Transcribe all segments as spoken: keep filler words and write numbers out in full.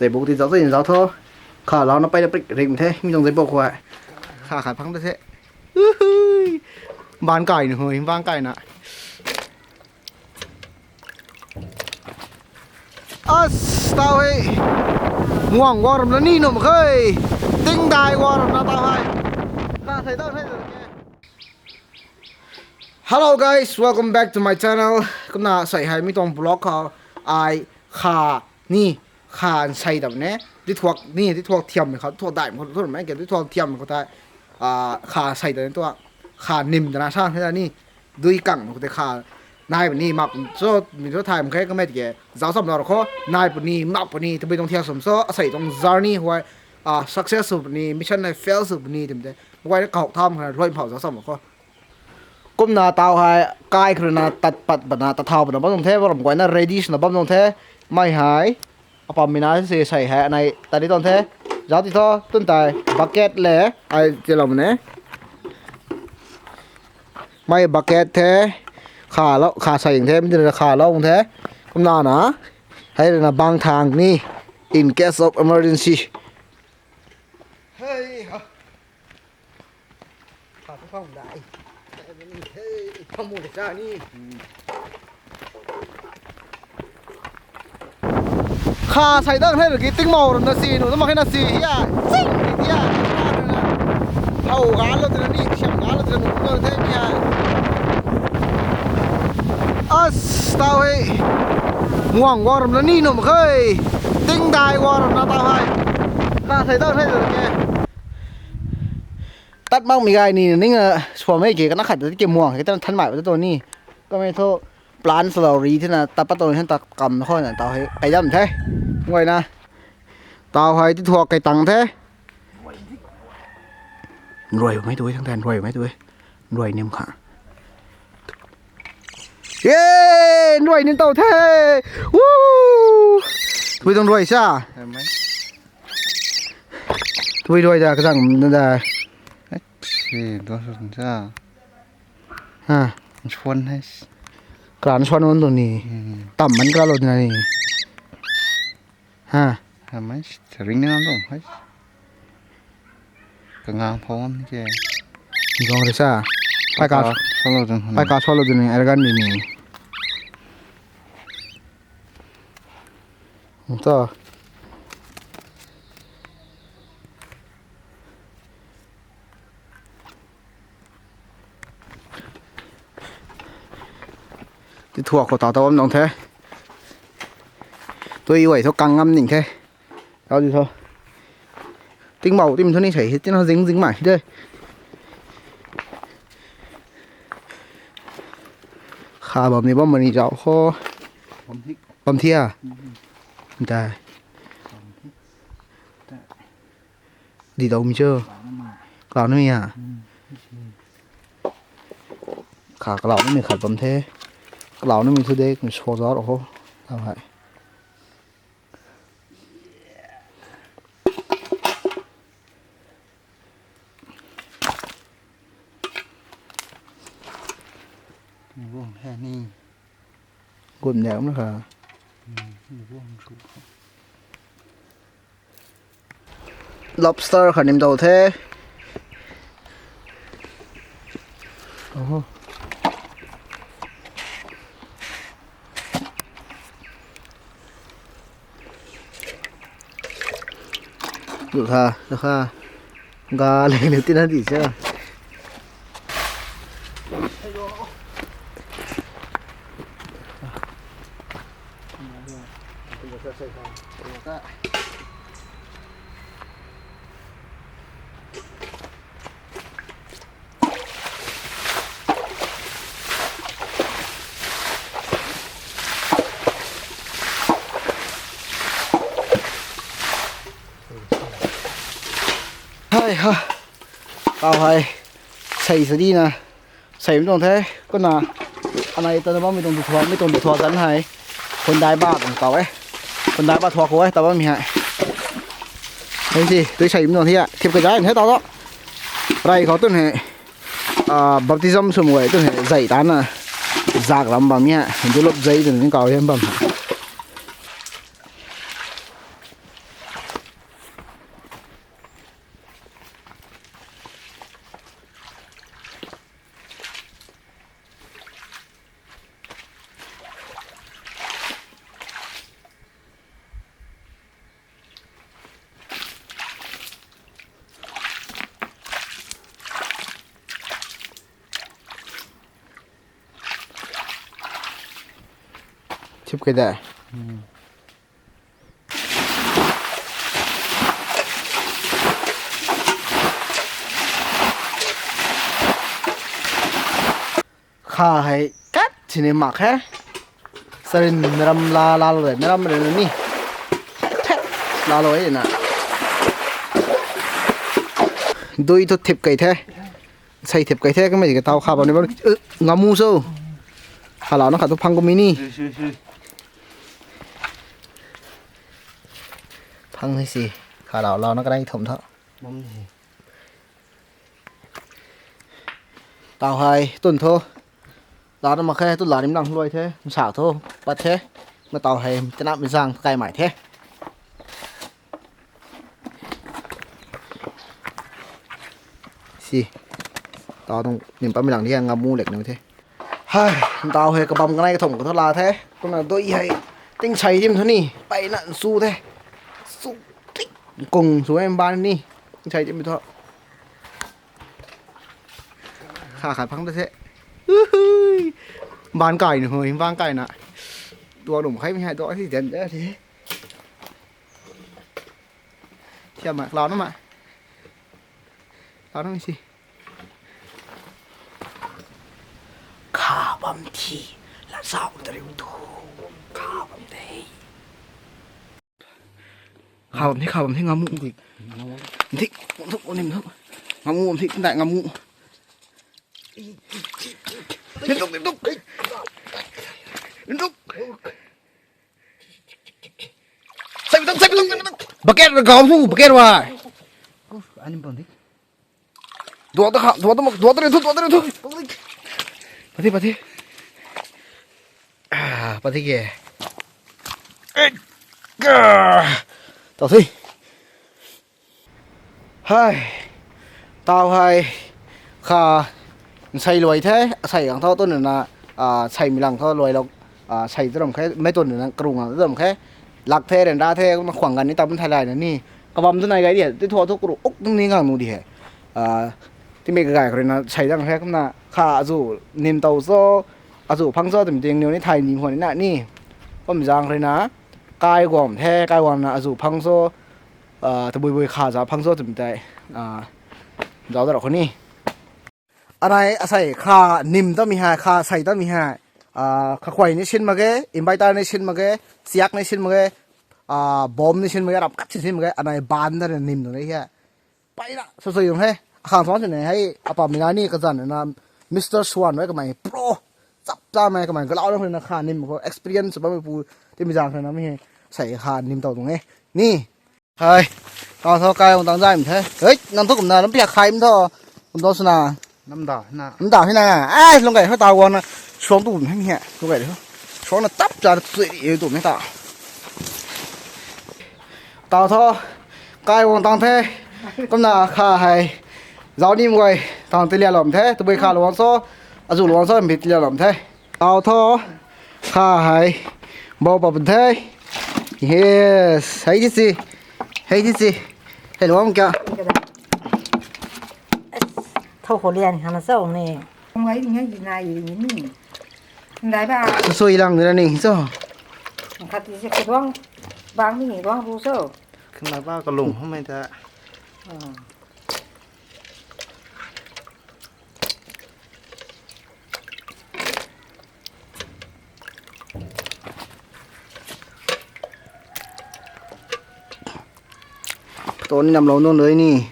Tei buk ti zau zau zau tho. Kha lau na pai na prik ring the, mi tuang zai buk khou. Kha khat phang ta the. Uhui. Ban kai na hui, ban kai na. As, tau hei. Muang guang ram na ni num khe. Ting dai guang ram na tau hei. Kha sei tau sei. Hello guys, welcome back to my channel. Kumna sei hei mi tuang vlog khou ai kha ni kha nsei dam ne. Di thuak ni, di thuak thiam khou, thuak dai khou, thuak mai ke, di thuak thiam khou ta, ah, kha sei dam ne tuang. Kha nim dana sang the ni. Dui kang khou te kha nai puni mak so, mi so time khe kamei ke. Zau sam lo kho, nai puni, mak puni, tabui tuang thiam sam so, asei tuang journey huai, ah, success sw puni, mission nai fail sw puni, tim te. Huai na kau tham kha, huai phau zau sam lo kho. Kumna tau hei, kai khru na tat pat bana, tat thau bana bam tuang the, baram guay na ready swna bam tuang the, mei hei, apam mi na se sei hei, anei tat di tuang the, zau ti tho, tun tei, bucket le, ai ti lou ne. Mei bucket the, kha lou, kha sei the, mi ti na kha lou the, kumna na, hei na bang thang ni, in case of emergency. Hei ha. Kha tu khang dai. Hei, kha mu de cha ni. Kha sei dang hei ki ting mau ram na si nu, na mak hei na si hia. Sing hia. Hau ga lo de ni, siam ga lo de nu, lo de ni hia. As, tau hei. Muang guang ram na ni num khe. Ting dai guang ram na tau hei. Kha sei dang hei ki. Tat mak mi gay ni ning, ah, suam e ke, kana khat ta ke muang ke, ta than mai ta tu ni. Kamei thu plan salou ri thina, ta pat tu ni, ta kam khou na, ta hei, kai dam the. Ngoi na. Tau hei, ti thuak kai tang the. Nruai mai tu, thang the, nruai mai tu. Nruai nim kha. Ye, nruai nim tau the. Woo! Tui tuang nruai sa. Tui nruai da, kazang da. Ê, dua sw sa. Ha. Suan hai. Kran suan wan tu ni. Hmm. Tam man kra lo na ni. Ha. Ha, mai, ring na lo hai. Kangang phone ke. Gong re sa. Pai ka. Pai ka suan lo tu ni. Pai ka suan lo tu ni, argan ni ni. To. Ti thuak khou ta ta bam nung the. Tui uai thu kang ngam ning the. Tau di tho. Ting mau tim thu ni sei, tin ho zing zing mai de. Kha bam ni bam mani zau kho. Bam thik. Bam thia. Hmm. Dai. Bam thik. Dai. Di dau mi cho. Klau na mi. Klau na mi ha. Hmm. Kha klau na mi khat bam the. Klau na mi thu de, kun so zau ro ho. Tau hei. Ni bung he ni. Gum ne na kha. Hmm, ni bung su. Lobster kha nim dau the. Oho. Lu kha, lu kha. Ga le le tina di cha. Hai ha. Tau hai. Sei sa di na. Sei mi tuang the. Kumna. Anei ta na bam mi tuang di thuak, mi tuang di thuak zan hai. Hyundai ba tuang tau e. Hyundai ba thuak khou e, ta bam mi hai. Hei si, tui sei mi tuang the. Thip ka zai the tau to. Rai khou tun he. Ah, baptism sw mei tun he. Zai ta na. Zak lam bam mi hai. Dulop zai tun ni kau he bam. Khui de. Kha hei kat sini mak he. Sarin meram la, la lo de, meram re ni. Phet la lo e na. Dui thu thip kai the. Sei thip kai the, kamei ka tau kha bam ni bam. Eh, ngamu so. Kha lau na kha tu phang ko mi ni. Phang ni si. Kha lau lau na ka nai thum tho. Tau hei tun tho. La na mak khe, tu la nim lang luai the, msa tho, pat the. Na tau hei, tana mi zang kai mai the. Si. Tau tuang nim pat mi lang di ngamu lek ni the. Hai, tau hei kabam kanai kathum ka tho la the. Kumna dui hei, ting sei dim tho ni, pai na su the. Su tik kung su em ban ni. Ting sei dim tho. Kha khat phang ta se. Uhui. Ban kai nu hui, ban kai na. Tua lum khai mi hai tua si den de si. Thiam ma, lau na ma. Lau na mi si. Kha bam thi, la zau ta riu tu. Kha bam de. Kha bam thi, kha bam thi, ngamu. Thi, ngamu. Thi, ngamu, thi, ngamu. Tuk, tuk, tuk. Tuk. Sai tuk, sai tuk, sai tuk. Bucket na gau tu, bucket wa. Ani bang di. Dua ta kha, dua ta mak, dua ta ri thu, dua ta ri thu. Pathi, pathi. Ah, pathi ke. Eh, ah. Tau thi. Hai. Tau hai. Kha. Sai luai the, sai gang tho tu na, ah, sai mi lang tho luai lou, ah, sai tu ram khe, mei tu na karung gang tu ram khe. Lak the, ren ra the, kumna khwang gan ni ta bun thai lai na ni. Kabam tu nai gai di, ti thu thu kuru uk tu ni gang nu di he. Ah, ti mei ka gai kha rui na, sai dang khe, kumna kha azu nim tau cho, azu phang cho, tum ting niu ni thai ni hwan ni na ni. Kum zang kha rui na, kai guam the, kai guam na azu phang cho, ah, tabui bui kha za phang cho tum tai, ah, zau da ra khou ni. Anai asei kha nim ta mi hai, kha sai ta mi hai. Ah, kha khuai ni sin mak ge, inviter ni sin mak ge, siak ni sin mak ge, ah, bom ni sin mak ge, rap kat sin sin mak ge, anai ban ta nim tu ni hai. Pai na, so so yung he. Akhang suan sin hei, apa mi na ni kazan na, Mister Swan wei kamei pro. Chap cha mei kamei galau na kha nim ko experience ba mi pu, ti mi zang na mi he. Sai kha nim tau tung e. Ni. Hai. Tau tho kai ung tang zai mi the. Hei, nang thu kumna lam pia khai mi tho. Kum tho suna. Namda na. Namda hei na. Ai, lung kai ho tau guang na. Suang tu hei mi he. Lung kai ho. Suang na tap cha tu e tu mi ta. Tau tho. Kai ung tang the. Kumna kha hei. Zau ni mui. Tang ti lia lom the. Tabui kha luang so. Azu luang so mi ti lia lom the. Tau tho. Kha hei. Bau pa the. Yes. Hei di si. Hei di si. Hei luang kya? Thau khou lian hana chau ni. Ngai ni ngai di nai ni. Ndai ba. Sui lang ni ra ni cho. Khat ti se khuang bang ni ni bang bu cho. Kna ba ka lung hou mei ta. Photo ni nam lou nung doi ni.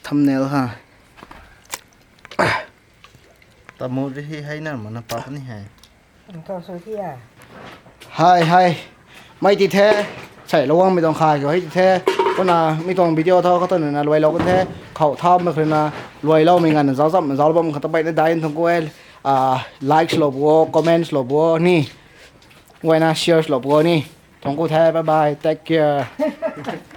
Thumbnail ha. Tamu ri hi hai na mana pa ni hai. Ang tho sui thi a. Hai, hai. Mei ti the. Sai lou wang mi tuang kha kiu hei ti the. Kumna mi tuang video tho kha tu na luai lou kan the. Khou tham na khrina luai lou mi ngan zau zam zau bam kha ta bai na dai thung ku e. Ah, like sw lou bo, comment sw lou bo ni. Guayna share sw lou bo ni. Thung ku the, bye bye, take care.